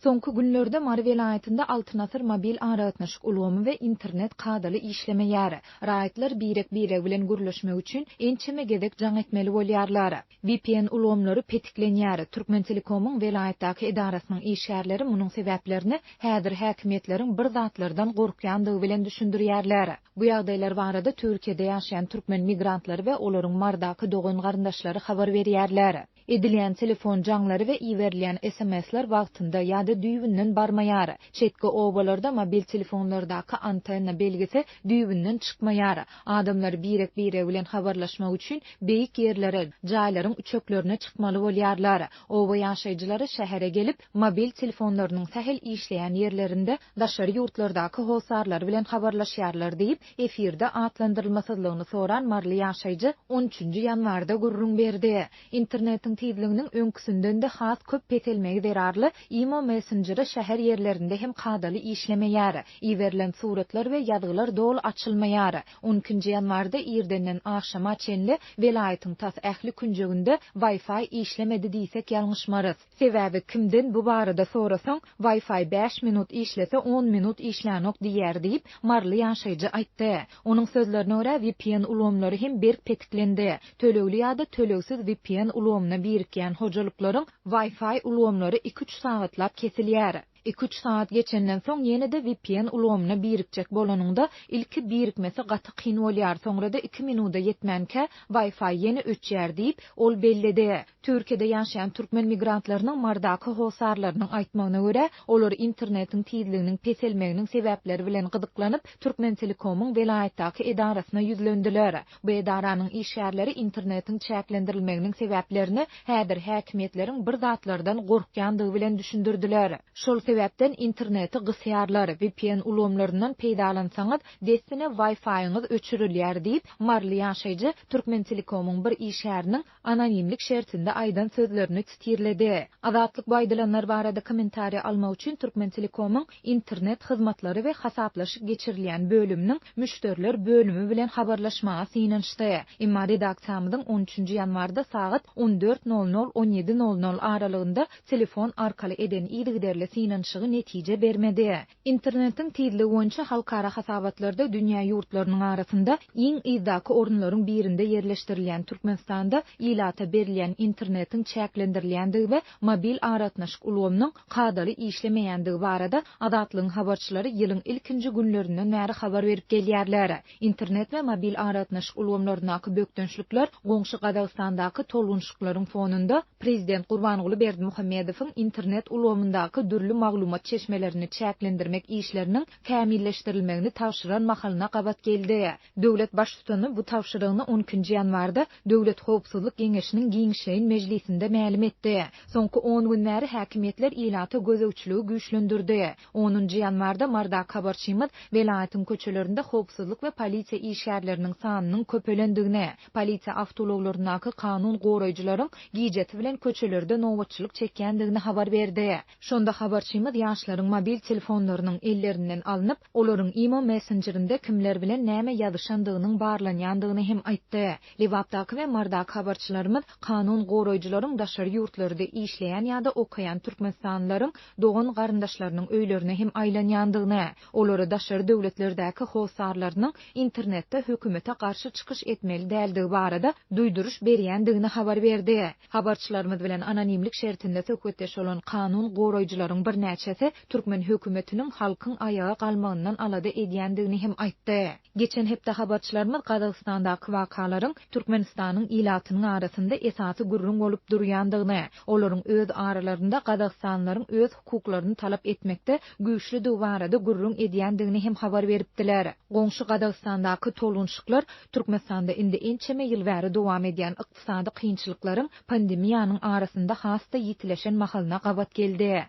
Soňky günlerde Mary welaýatynda Altyn asyr mobil aragatnaşyk ulgamy we internet kadaly işlemeýär. Raýatlar birek-biregi bilen gürleşmek üçin ençeme gezek jaň etmeli bolýarlar. Vpn ulgamlary petiklenýär. Türkmentelekomyň welaýatdaky edarasynyň işgärleri munuň sebäplerini häzir häkimiýetleriň bir zatlardan gorkýandygy bilen düşündirýärler. Bu ýagdaýlar barada Türkiýede ýaşaýan türkmen migrantlary we olaryň Marydaky dogan-garyndaşlary habar berýärler. Edilýän telefon jaňlary we iberilýän SMS-ler wagtynda ýa-da düýbünden barmaýar. Çetki obalarda mobil telefonlardaky antenna belgisi düýbünden çykmaýar. Adamlar birek-biregi bilen habarlaşmak üçin beýik ýerlere, jaýlaryň üçeklerine çykmaly bolýarlar. Oba ýaşaýjylary şähere gelip, mobil telefonlarynyň sähel işleýän ýerlerinde daşary ýurtlardaky hossarlary bilen habarlaşýarlar diýip, efirde atlandyrylmasyzlygyny soran maryly ýaşaýjy on üçünji ýanwarda gürrüň berdi. Internetiň tizliginiň öňküsinden-de has köp peselmegi zerarly imo messenjeri şäher ýerlerinde hem kadaly işlemeýär. Iberilen suratlar we ýazgylar doly açylmaýar. On ikinji ýanwarda irdenden agşama çenli welaýatyň tas ähli künjeginde Wi-Fi işlemedi diýsek ýalňyşmarys. Sebäbi kimden bu barada sorasaň, Wi-Fi bäş minut işlese, on minut işlänok diýýär diýip, maryly ýaşaýjy aýtdy. Onuň sözlerine görä, vpn ulgamlary hem berk petiklendi. Tölegli ýa-da tölegsiz vpn ulgamyna birikýän hojalyklaryň Wi-Fi ulgamlary iki-üç sagatlap kesilýär. Iki-üç sagat geçenden soň ýene-de vpn ulgamyna birikjek bolanyňda, ilki birikmesi gaty kyn bolýar, soňra-da iki minuda ýetmänkä Wi-Fi ýene öçýär diýip, ol belledi. Türkiýede ýaşaýan türkmen migrantlarynyň Marydaky hossarlarynyň aýtmagyna görä, olar internetiň tizliginiň peselmeginiň sebäpleri bilen gyzyklanyp, Türkmentelekomyň welaýatdaky edarasyna ýüzlendiler. Bu edaranyň işgärleri internetiň çäklendirilmeginiň sebäplerini häzir häkimiýetleriň bir zatlardan gorkýandygy bilen düşündirdiler. Şol sebäpden interneti gysýarlar, vpn ulgamlaryndan peýdalansaňyz, dessine Wi-Fi-ňiz öçürilýär diýip, maryly ýaşaýjy Türkmentelekomyň bir işgäriniň anonimlik şertinde aýdan sözlerini titirledi. Azatlyk bu aýdylanlar barada kommentariýa almak üçin Türkmentelekomyň internet hyzmatlary we hasaplaşyk geçirilýän bölüminiň müşderiler bölümi bilen habarlaşmaga synanyşdy. Emma redaksiýamyzyň on üçünji ýanwarda sagat on dört nol nol, on ýedi nol nol aralygynda telefon arkaly eden yzygiderli synanyşygy netije bermedi. Internetiň tizligi boýunça halkara hasabatlarda dünýä ýurtlarynyň arasynda iň yzdaky orunlaryň birinde ýerleşdirilýän Türkmenistanda ilata berilýän internetiň çäklendirilýändigi we mobil aragatnaşyk ulgamynyň kadaly işlemeýändigi barada Azatlygyň habarçylary ýylyň ilkinji günlerinden bäri habar berip gelýärler. Internet we mobil aragatnaşyk ulgamlaryndaky bökdençlikler goňşy Gazagystandaky tolgunyşyklaryň fonunda Prezident Gurbanguly Berdimuhamedowyň internet ulgamyndaky dürli maglumat çeşmelerini çäklendirmek işleriniň kämilleşdirilmegini tabşyran mahalyna gabat geldi. Döwlet Baştutany bu tabşyrygyny on ikinji ýanwarda Döwlet howpsuzlyk geňeşiniň giňişleýin mejlisinde mälim etdi. Soňky on gün bäri häkimiýetler ilata gözegçiligi güýçlendirdi. Onunjy ýanwarda Marydaky habarçymyz welaýatyň köçelerinde howpsuzlyk we polisiýa işgärleriniň sanynyň köpelendigini, polisiýa awtoulaglaryndaky kanun goraýjylaryň gijesi bilen köçelerde nobatçylyk çekýändigini habar berdi. Şonda habarçymyz ýaşlaryň mobil telefonlarynyň ellerinden alnyp, olaryň imo messenjerinde kimler bilen näme ýazyşandygynyň barlanýandygyny hem aýtdy. Lebapdaky we Marydaky habarçylarymyz kanun goraýjylaryň daşary ýurtlarda işleýän ýa-da okaýan türkmenistanlylaryň dogan-garyndaşlarynyň öýlerine hem aýlanýandygyny, olara daşary döwletlerdäki hossarlarynyň internetde hökümete garşy çykyş etmeli däldigi barada duýduryş berýändigini habar berdi. Habarçylarymyz bilen anonimlik şertinde söhbetdeş bolan kanun goraýjylaryň birnäçesi türkmen hökümetiniň halkyň aýaga galmagyndan alada edýändigini hem aýtdy. Geçen hepde habarçylarymyz Gazagystandaky wakalaryň Türkmenistanyň ilatynyň arasynda esasy gürrüň bolup durýandygyny, olaryň öz aralarynda gazagystanlylaryň öz hukuklaryny talap etmekde güýçlüdigi barada gürrüň edýändigini hem habar beripdiler. Goňşy Gazagystandaky tolgunşyklar Türkmenistanda indi ençeme ýyl bäri dowam edýän ykdysady kynçylyklaryň pandemiýanyň arasynda has-da ýitileşen mahalyna gabat geldi.